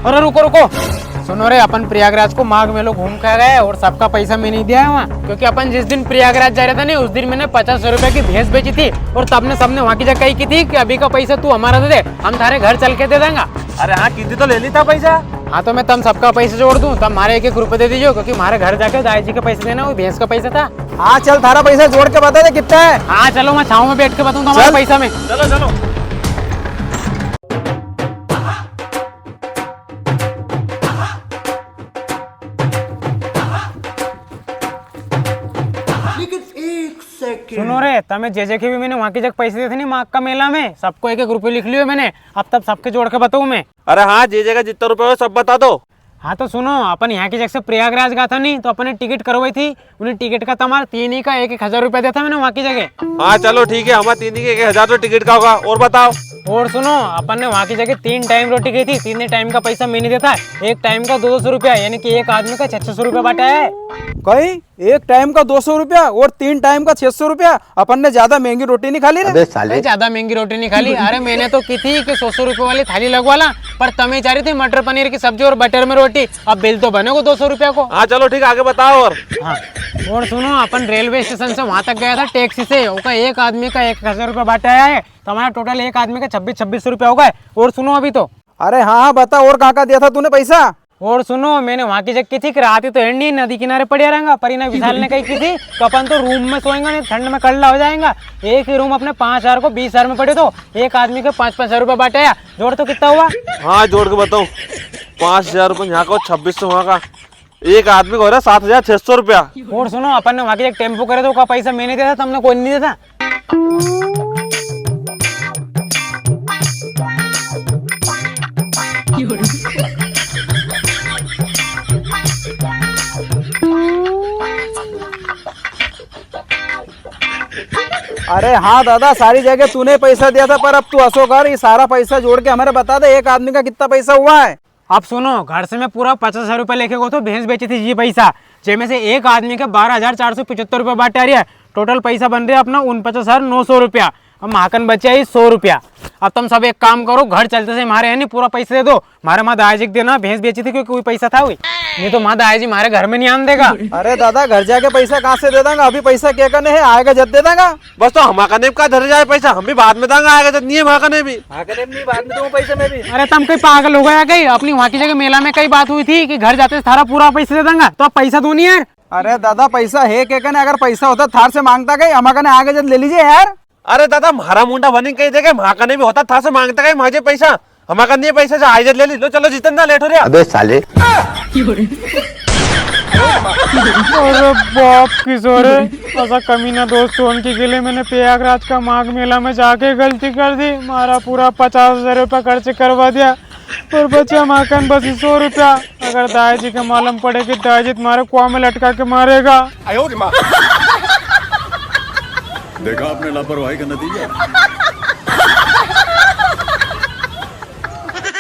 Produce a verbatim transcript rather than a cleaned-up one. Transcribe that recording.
अरे रुको, रुको। सुनो रे, अपन प्रयागराज को माघ मेलो घूम के आ गए और सबका पैसा मैंने ही दिया है वहाँ, क्योंकि अपन जिस दिन प्रयागराज जा रहे थे नी, उस दिन मैंने पचास हजार रुपया की भैंस बेची थी और तब ने सबने वहाँ की जगह कही की थी कि अभी का पैसा तू हमारा दे दे, हम थारे घर चल के दे देंगा। अरे हाँ, की थी तो ले ली था पैसा। हाँ, तो मैं तम सबका पैसा जोड़ दूँ, तम मारे एक एक रुपये दे दीजो, क्योंकि मारे घर जाके दाई जी के पैसे देना, वो भैंस का पैसा था। हाँ, चल, थारा पैसा जोड़ के बता दे कितना है। हाँ, चलो, मैं छाँव में बैठ के बताऊँ तुम्हारे चल। पैसा में। चलो, चलो। लेकिन एक सेकंड। सुनो रे, तमे जे जे के भी मैंने वहाँ की जगह पैसे दिए थे नी, माघ का मेला में, सबको एक एक रुपये लिख लियो मैंने। अब तब सबके जोड़ के बताऊँ मैं। अरे हाँ, जे जे का जितना रुपये हो, सब बता दो। हाँ तो सुनो, अपन यहाँ की जगह से प्रयागराज गया था नी, तो अपन ने टिकट करवाई थी, उन्हीं टिकट का तमारा तीन ही का एक एक हजार रुपया दिया था मैंने वहाँ की जगह। हाँ चलो ठीक है, हमारा तीन ही का एक एक हजार तो टिकट का होगा। और बताओ। और सुनो, अपन ने वहाँ की जगह तीन टाइम रोटी खाई थी, तीन ही टाइम का पैसा मैंने दिया था, एक टाइम का दो सौ रुपया, यानी कि एक आदमी का छह सौ रुपया बांटा है। कई? एक टाइम का दो सौ रुपया और तीन टाइम का छह सौ रुपया। अपन ने ज्यादा महंगी रोटी नी खा ली रे। अबे साले। अरे, ज्यादा महंगी रोटी नी खा ली। अरे, मैंने तो की थी कि सौ सौ रुपए वाली थाली लगवा ला, पर तमे चाह रही थी मटर पनीर की सब्जी और बटर में रोटी। अब बिल तो बनेगो दो सौ रुपया को। हाँ, चलो ठीक है, आगे बताओ और। हाँ, और सुनो, अपन रेलवे स्टेशन से वहां तक गया था टैक्सी से, ओका एक आदमी का एक हजार रुपया बांटा है, तो हमारा टोटल एक आदमी का छब्बीस, छब्बीस सौ रुपया हो गए। और सुनो अभी तो। अरे हाँ, हाँ, बता, और कहाँ, कहाँ दिया था तूने पैसा? और सुनो, मैंने वहाँ की जगह की थी कि रात ही तो हेड़नी नदी किनारे पड़िया रहेंगा, पर इन्हें विशाल ने कही की थी कि अपन तो रूम में सोएंगा, नी ठंड में कड़ला हो जाएगा। एक ही रूम अपने पाँच हजार को बीस हजार में पड़े, तो एक आदमी के पाँच पाँच हजार रुपया बांटे आया। जोड़ तो कितना हुआ? हाँ, जोड़ के बताऊँ, पाँच हजार रुपये यहाँ का, छब्बीस सौ वहाँ का, एक आदमी का हो रहा सात हजार छह सौ रुपया। और सुनो, अपन ने वहाँ की एक टेम्पो करे, तो का पैसा मैंने दिया था, तुमने कोई नहीं दिया था। अरे हाँ दादा, सारी जगह तूने पैसा दिया था, पर अब तू असो कर, ये सारा पैसा जोड़ के हमारे बता दे, एक आदमी का कितना पैसा हुआ है? अब सुनो, घर से मैं पूरा पचास हजार रुपया लेके गयो तो भैंस बेची थी, ये पैसा, जेमे से एक आदमी के बारह हजार चार सौ पचहत्तर रुपया बांटे आ रही है। टोटल पैसा बन रहा है अपना उनपचास हजार नौ सौ रुपया। अब म्हाकन बचा ही सौ रुपया। अब तुम सब एक काम करो, घर चलते से मारे है नी पूरा पैसा दे दो, मारे माँ दाई जी के देना, भैंस बेची थी क्योंकि वही पैसा था वही, नी तो माँ दाई जी मारे घर में नी आने देगा। अरे दादा, घर जाके पैसा कहाँ से दे देंगा? अभी पैसा के कने है, आएगा जब दे देंगा। बस तो हमारा कने का धरे जाए पैसा, हम भी बाद में दांगा, आएगा जब नी है हमारा कने भी। हमारा कने भी नी, बाद में दूंगा पैसा मैं भी। अरे तम कई पागल हो गया कई? अपनी वहाँ की जगह मेला में कई बात हुई थी कि घर जाते से थारा पूरा पैसा दे दांगा, तो अब पैसा दो नी यार। अरे दादा, पैसा है के कने? अगर पैसा होता थार से मांगता कई, हमारा कने आएगा जब ले लीजिए यार। अरे दादा, म्हारा मुंडा बनी कही देखे, म्हारा कने भी होता थार से मांगता कई, म्हारे पैसा। हमारा कने पैसा से आई जद ले ली। लो चलो जितेंद्र, लेट हो रहा। अबे साले। अरे बाप की सो रे, ऐसा कमीना दोस्त होन के लिए मैंने प्रयागराज का माघ मेला में जाके गलती कर दी। मारा पूरा पचास हजार रुपया खर्च करवा दिया और बचा म्हाकन बस सौ रुपया। अगर दाई जी के मालूम पड़े कि दाई जी तुम्हारे कुआं में लटका के मारेगा। देखा आपने लापरवाही का नतीजा।